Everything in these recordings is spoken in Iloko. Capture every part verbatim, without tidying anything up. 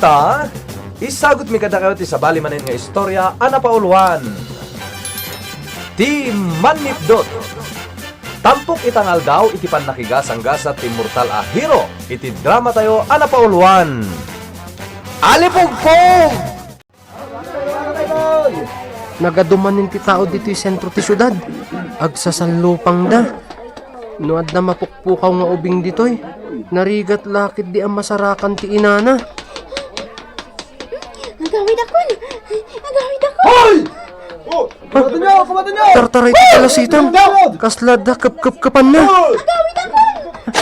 Ta, isagutmi kadakayo ti sabali manen nga istorya a napauluan. Ti Mannipdot. Tampok ita nga aldaw iti pannakigasanggasat ti immortal a hero iti dramatayo a napauluan. Alipugpog! Nagadu manen ti tao ditoy sentro ti siudad. Agsasallupangda. No adda mapukpukaw nga ubing ditoy, narigat la ketdi a masarakan ti inana. Agawidakon! Agawidakon! Hoy! Oh, kumatenyo! Kumatenyo! Tartaray ti kalasitan. Kasla adda kepkepkepanna. Agawidakon!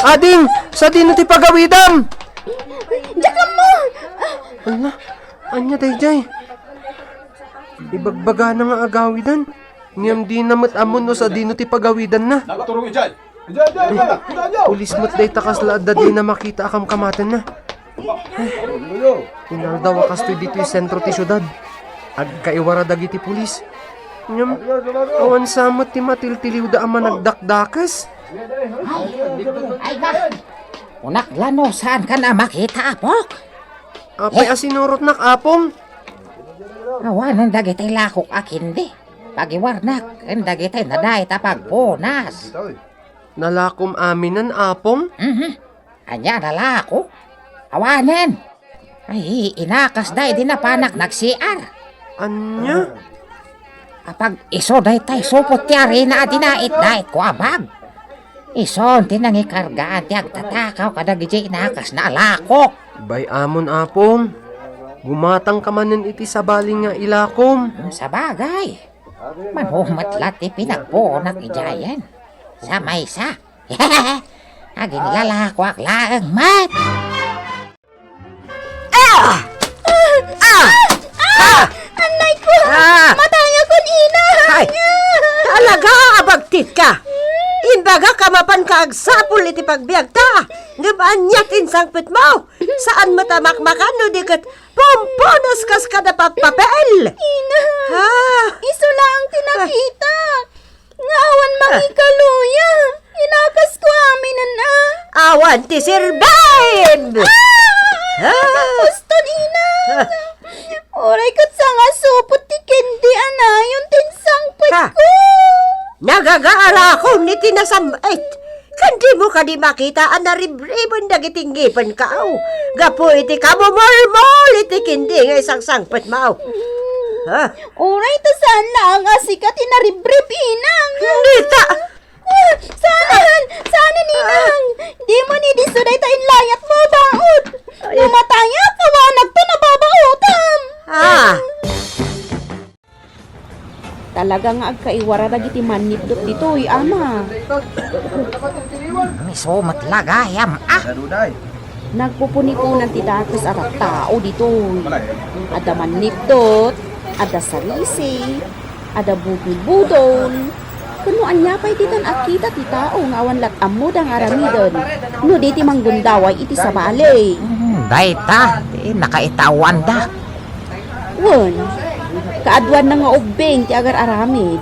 Ading, sadino ti pagawidam? Diak ammo! Ala, ania daydiay? Ibagbagana nga agawidan, ngem dina met ammo no sadino ti pagawidanna. Nagturong idiay. Idiay, idiay, idiay, idiay, idiay. Pulis met dayta kasla adda dina makita a kamkamatenna. Inaldaw a kastoy ditoy sentro ti siudad. Agkaiwara dagiti pulis. Ngem, awan sa met ti matiltiliwda a managdakdakes. Ay, ay, ba? Kunak la no, saankan a makita, apok? Apay a sinurotnak, apong? Awanen dagiti lakok a kindi. Pagiwarnak ken dagiti nadait a pagpunas. Nalakom aminen, apong? Mhm. Ania, nalako? Awanen. Ay, inakasda idi napanak nag-C R. Ania? Apag isu daytay supot ti arina a dinait-daitko a bag. Isun ti nangikargaan ti agtatakaw kadagiti inakasna a lakok. Bay-amon, apong. Gumatangka manen iti sabali nga ilakom. Sabagay. Mano met la ti pinagpuonak idiayen. Sa maysa. Aginlalakoak laeng met. Ah! Ah! Ah! Annay ko! Ah! Matayakon, ina! Ay, talaga a bagtitka! Imbagak a mapanka agsapul iti pagbiagta, ngem ania ti insangpetmo? Saan met a makmakan no di ket pumpunos kas kada papapel! Ina! Ah! Isu laeng ti nakitak! Nga awan mangikaluya. Inakasko aminen a. Awan ti serbib! Ah! Ah! Puston, ina! Ah! Uray ket sangasupot ti kendi a nayon ti insangpetko. Nagagaarakom iti nasam-et. Ken dimo kadi makita a naribriben dagiti ngipenko gapu iti kamumulmol iti kendi nga isangsangpetmo? Ha? Uray ta saan laeng a sika ti naribrib, inang. Dita! Ah, saanen! Saanen, inang! Dimo ni disso dayta inlayatmo a baut! Ay. No matayakon, awanakto nababaotam! Ah! Talaga nga agkaiwara dagiti mannipdot ditoy, ama. Isu met la gayam, ah. Nagpupuniponan ti dakes a tattao ditoy. Adda mannipdot, adda sarisi, adda budol-budol. Ken no ania pay ditan a kita ti tao nga awan lat-ammoda nga aramiden, no di ti manggundaway iti sabali. Hmm, dayta ti nakaitaoanda. Wen, kaaduanna nga ubbing ti agar-aramid.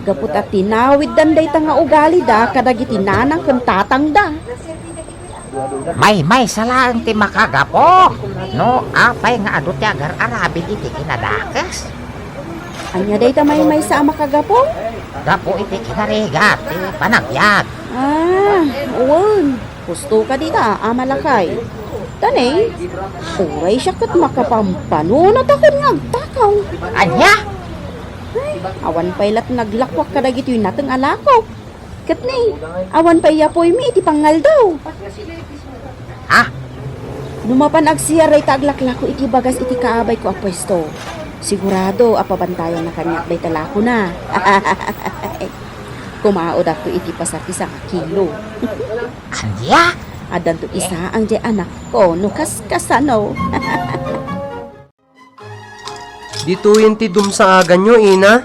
Gapu ta tinawiddan dayta nga ugalida kadagiti nanang ken tatangda. Maymaysa laeng ti makagapu no apay nga adu ti agar-aramid iti kinadakes. Ania dayta maymaysa a makagapu? Gapu iti kinarigat ti panagbiag. Ah, wen. Husto kadi ta, Ama Lakay. Ta ne, uray siak ket makapampanunotakon nga agtakaw. Ania? Ay, awan pay lat naglakuak kadagitoy nateng a lakok. Ket ne, awan pay yapuymi iti pangngaldaw. Ha? No mapan agsiar dayta aglaklako iti bagas iti kaabayko a puesto, sigurado a pabantayanna kaniak dayta lakona. Kumaodakto iti pasar ti sangakilo. Ania? Addanto isaang diay anakko no kaskasano. Ditoyen ti dumsaaganyo, ina?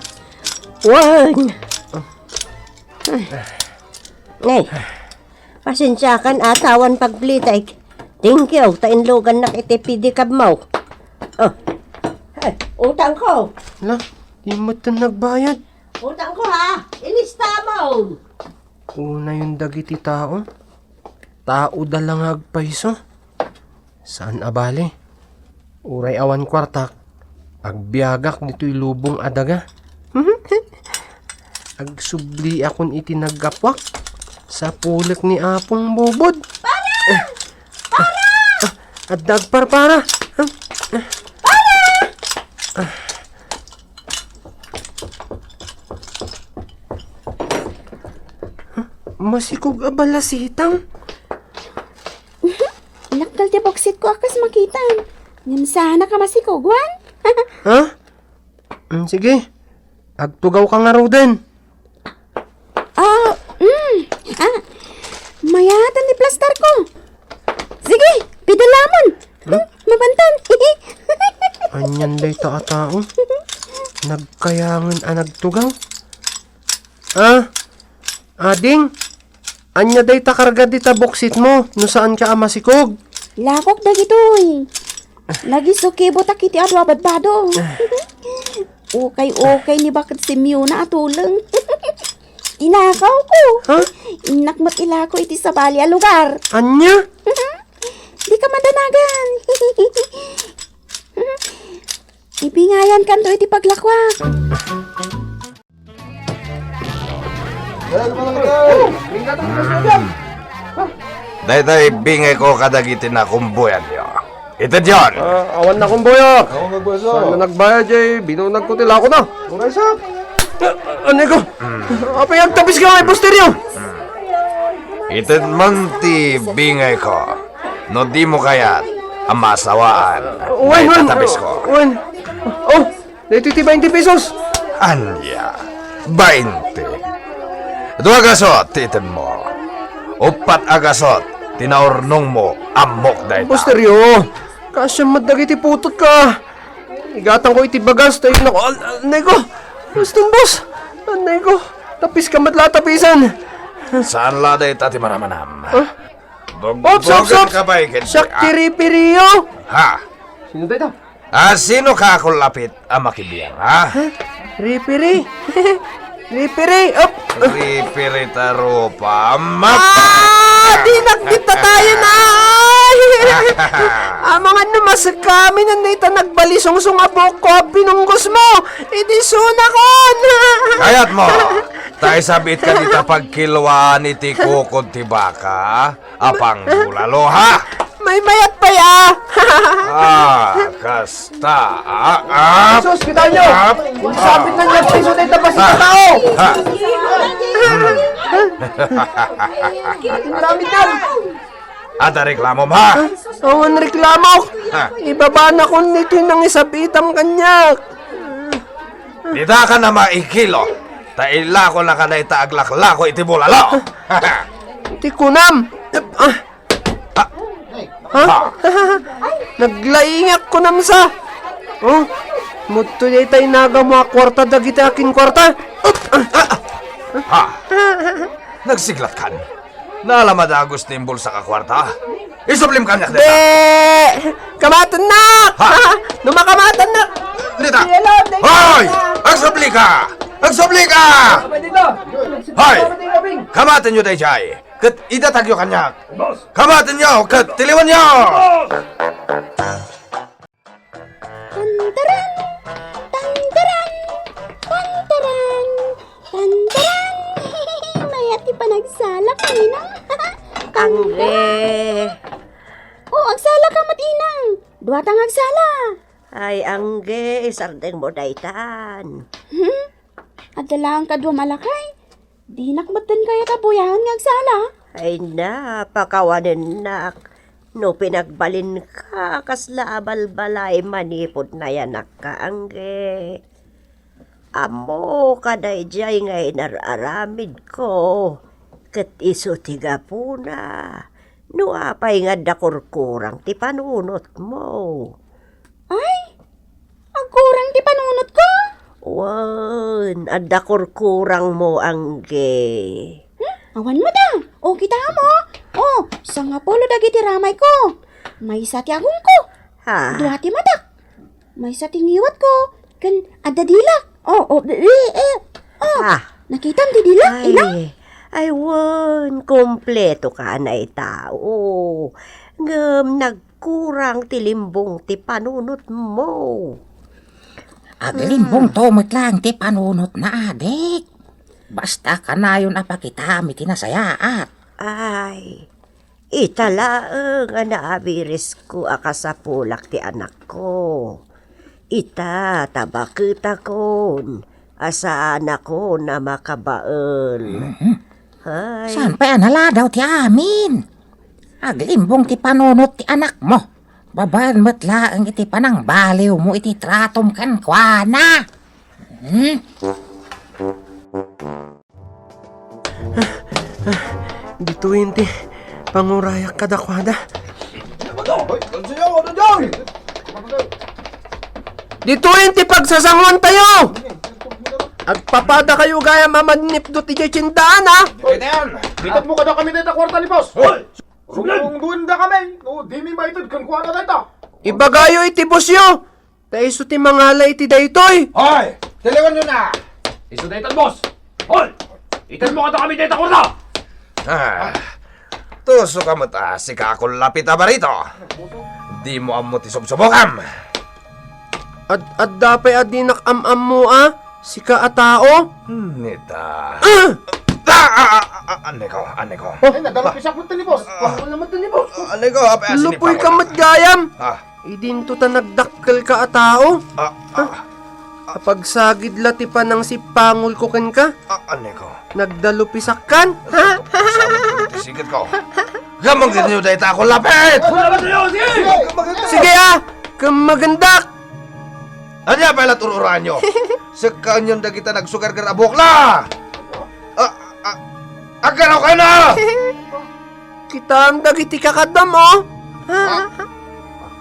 Wen. Ay. Pasensiakan a ta awan pagplitek. Thank you, ta inlugannak iti pedicab mo. Oh. Ay, utangko. La, di met nagbayad. Utangko, ha? Ilista mo. Unayon dagiti tao. Taoda la nga agpayso. Saan a bale. Uray awan kuartak, agbiagak ditoy lubong a daga. Agsubliakon iti naggapuak. Sapulek ni Apong Bobod. Para! Para! Ah, adda agparpara. Ah, ah. Masikog a balasitang. Inakkel ti buksit ko a kas makitam. Ngem saanak a masikog, wen? Ha? Mm, sige. Agtugaw ka ngaruden. Ah, mm. Ah, mayatan ti plaster ko. Sige, pidalamon. Hmm? Mapantan. Anian dayta a tao? Nagkayangen a nagtugaw? Ah, ading, ania dayta karga dita buksit mo no saan ka a masikog? Lakok dagitoy. Nagisukibotak iti adu a badbado. Ukay-ukay ni Baket Simeona a tuleng. Inakaw ko. Ha? Innak met ilako iti sabali a lugar. Ania? Di ka madanagan. Ibingayan kanto iti paglakwak. Daytoy bingay ko kadagiti nakumbuyanyo. Itedyon! Ah, awan nakumbuyak. Awan nakumbuyak. Saan na nagbayad, jay? Binunag ko ti lako na. Uray sa. Ah, anay ko. Apay agtapis ka, ay posteryo. Ited man ti bingay ko. No di mo kayat, a masawaan. Wen, wen. Tapis ko. Wen. Oh, Daytoy ti bainte pesos. Ania? Bainte? Dua gasot ti itedmo. Uppat a gasot ti naurnongmo, ammok dayta. Posteryo, kasam met dagiti putotka. Igatangko iti bagas, tayo nako, al-, anay ko. Baston, boss. Anay ko. Tapis ka met la tapisan. Saan la dayta ti manamanam? Huh? Ops, ops, ops! Siak ti referee-yo. Ha? Sino dayta? Ah, sino ka a kullapit a makibiang, ha? Referee? Referee? Op! Referee ta rupa, mapa! Ah! Dinak kita tayo na! Ay! Amangan no masekami nan dayta nagbalisungsong a buokko a binunggos mo! Idi sunakon! Kayat mo! Ta isabit ka dita pagkilwaan iti kukod ti baka? Apang bulalo, ha? May mayat pa ya! Ah, kasta. Ah, ah. Sus, kita nyo! Ah. Sabit na niya piso na itabas sa tao! Ha? Maraming yan! Ada reklamo, ha? Awan reklamo. Ha? Ibaba na kun ito'y nangisabitam kaniak. Dita ka na maikilo. Ta ilako na ka na ita aglaklako iti bulalo. Ti kunam. Ah. Ha? Ha? Naglaingak ko namsa. Oh, mudto dayta inagam mo a kuarta dagiti akin kuarta. Ut-, ah, ah. Ha? Nagsiglat kan? Naalamada a gusto imbulsa ka kuarta? Isublim kaniak dita. Di! Kamatennak! Ha? No makamatennak! Dita! Hoy! Agsubli ka! Agsubli ka! Hoy! Kamatenyo dayjay! Ket idatagyo kaniak. Boss! Kamatenyo ket tiliwanyo! Boss! Tantaran! Tantaran! Tantaran! Tantaran! Mayat ti panagsalak, Ninang. Angge! Oh, agsala ka met, Inang. Duatang agsala. Ay, angge, isardengmo daytan. Hmm? Adda laeng kadua malakay. Dinak metten kayat a buyaen nga agsala. Ay na, pakawanennak. No pinagbalinka, kasla a balbalay manipud nayanakka, angge. Ammoka daydiay nga inar-aramidko, ket isu ti gapuna no apay nga adda kurkurang ti panunotmo. Ay, agkurang ti panunotko? Wen, adda kurkurangmo, angge. Hmm? Awan met a. O, kita mo. O, sangapulo dagiti ramayko. Maysa ti agongko. Ha? Dua ti matak. Maysa ti ngiwatko. Ken adda dilak. O, o, e, e. O, ha? Nakitam ti dilak, ina? Ay, wen, kompleto ka a tao. Ngem nag- kurang ti limbong ti panunotmo. Aglimbongto met laeng ti panunotna, adik. Basta kanayon a pakitaam iti nasayaat. Ay, ita laeng a naabirisko a kasapulak ti anakko. Ita ta baketakon a saanakon a makabael. Mhm. Ay. Saan pay a naladaw ti amin? Aglimbong ti panunot ti anakmo. Babaen met laeng iti panangbaliwmo iti tratom kenkuana. Hmm? Ditoyen ti pangurayak kadakuada. Ditoyen ti pagsasanguantayo. Agpapadakayo gayam a mannipdot idiay tiendaan, a. Bitit mo kada kami dayta kuarta ni boss. Hoy! Rungdunda kami, no, dimi maited kenkuana dayta. Ibagayo iti bossyo, ta isu ti mangala iti daytoy. Hoy! Tiliwanyo na! Isu dayta, boss! Hoy! Ited mo kada kami dayta kuarta! Ah, tuso ka met a sika a kullapit a barito. Di mo ammo ti subsubokam. Ad-, adda pay a dinak am-ammo a sika a tao? Nita. Ah! Ah, ah, ah, ah, aneko, aneko. Oh. Ay, nadalupisak met ni boss. Ah. Pangul na met ni boss. Ah, aneko, apay a sinipangulam. Lupoy ka met gayam. Ah. Idinto ta nagdakkel ka a tao. Ah, ah. Apagsagid la ti panangsipangol ko kenka. Ah, aneko. Nagdalupisak kan? Sabi ko, ti sigit ko. Gamang giniyo dayta a kullapit! Sige, a! Kamagendak! Ania pay la tur-uranyo? Sekkaenyon dagita nagsugerger a buok la! Ah, ah, aggaraw kayo na! Kitaem dagiti kakadam, o! Ha?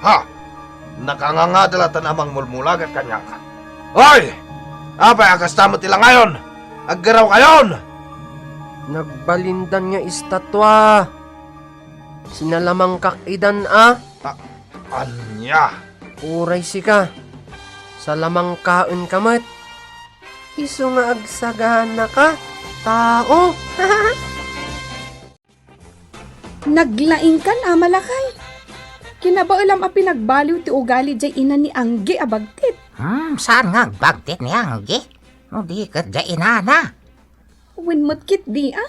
Ha? Nakangangada la tan a mangmulmulagat kaniak. Hoy! Apay a kasta met ti langayon? Aggaraw kayon! Nagbalindan nga estatua. Sinalamangkak idan a. A-, ania? Uray sika. Salamangkaenka met. Isu nga agsaganaka, tao. Naglaingkan, Ama Lakay. Kinabaelam a pinagbaliw ti ugali diay ina ni Anggi a bagtit. Hmm, saan nga agbagtit ni Anggi? No di ket diay inana. Wen met ketdi, a?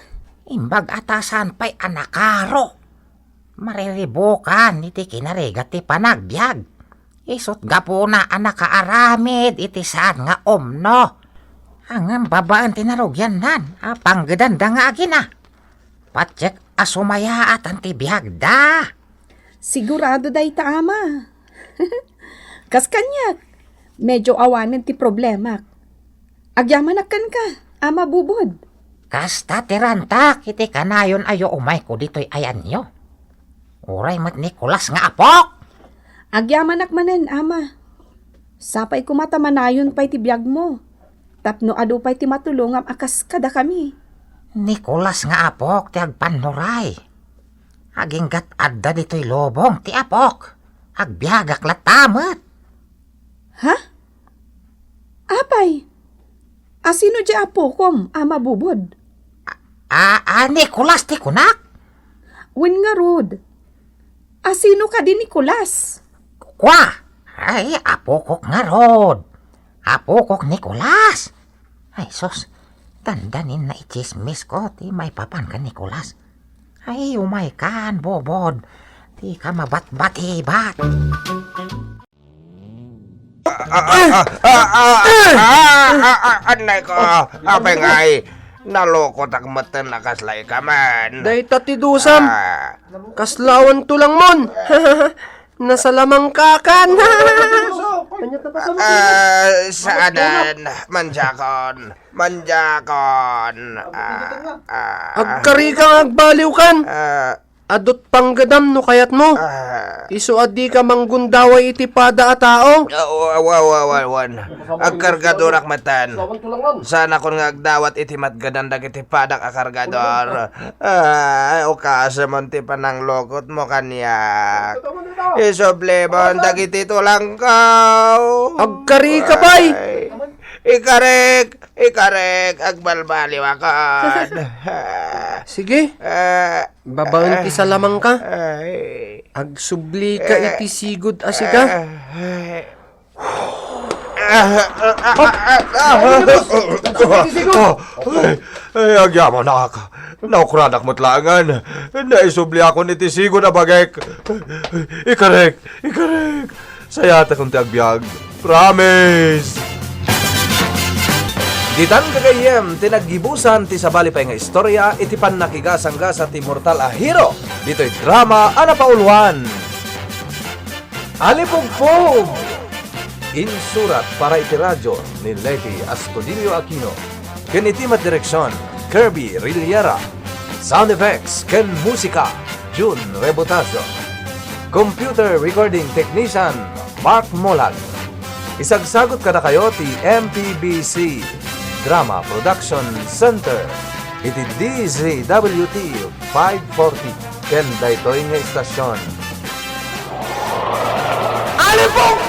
Imbag a ta saan pay a nakaro. Mariribukan iti kinarigat ti panagbiag. Isut' gapuna a nakaaramid iti saan nga umno. Ngem babaen ti narugiannan a panggedanda nga agina. Patiek a sumayaatan ti biagda. Sigurado dayta, Ama. Kas kaniak, medyo awanen ti problemak. Agyamanak kenka, Ama Bubod. Kasta ti rantak iti kanayon a yo umayko ditoy ayanyo. Uray met Nicolas nga apok! Agyamanak manen, Ama. Sapay koma ta manayon pay ti biagmo, tapno adu pay ti matulongam a kas kadakami. Nicolas nga apok ti agpannuray. Aginggat adda ditoy lubong ti apok. Agbiagak latta met. Ha? Apay? Asino diay apokom, Ama Bubod? A, a, Nicolas ti kunak? Wen ngarud. Asino kadi Nicolas? Kua? Ay, apokok ngarud. Apokok Nicolas. Ay, sus. Dandanin na itsismis ko ti maipapan kan Nicolas. Ay, umaykan, Bobod. Ti ka mabatbatibat. Ah, ah, ah, ah, ah, ah, ah, ah, anay ko. Apay ngay, nalukotak metten a kasla ikaman. Dayta ti dusam. Ah. Kaslawan tulangmon. Nasalamangkakan. Ah, saanen, manjakon, manjakon. Ah, ah. Agkarika nga agbaliwkan. Ah. Adut panggedam no kayatmo. Ah. Isu a dika manggundaway iti pada a tao. Ah, wa-, wa-, wa-, wa-, wan. Agkargadorak metten. Saanakon nga agdawat iti matgedan dagiti padak a kargador. Ay, ukasemon ti pananglukotmo kaniak. Isublimon dagiti tulangko. Agkarika pay. Ay. Ikarik, ikarik, agbalbaliwakon. Sige. Ah. Babaen ti salamangka. Ay. Agsubli ka iti sigud a sika. Ay, ay, ay, agyamanak. Naukranak met laengen. Naisubliakon iti sigud a bagek. Ikarek, ikarek. Sayatekon ti agbiag. Promise! Ditan gagayyem ti naggibusan ti sabali pay nga istorya iti pannakigasanggasat ti mortal a hero ditoy drama a napauluan. Alipugpog! Insurat para iti radyo ni Leti Astudillo Aquino ken iti madireksion, Kirby Rilliera. Sound effects ken musika, Jun Rebotazo. Computer recording technician, Mark Molag. Isagsagut kadakayo ti M P B C Drama Production Center iti D Z W T five forty ken daytoy nga istasyon. Alipong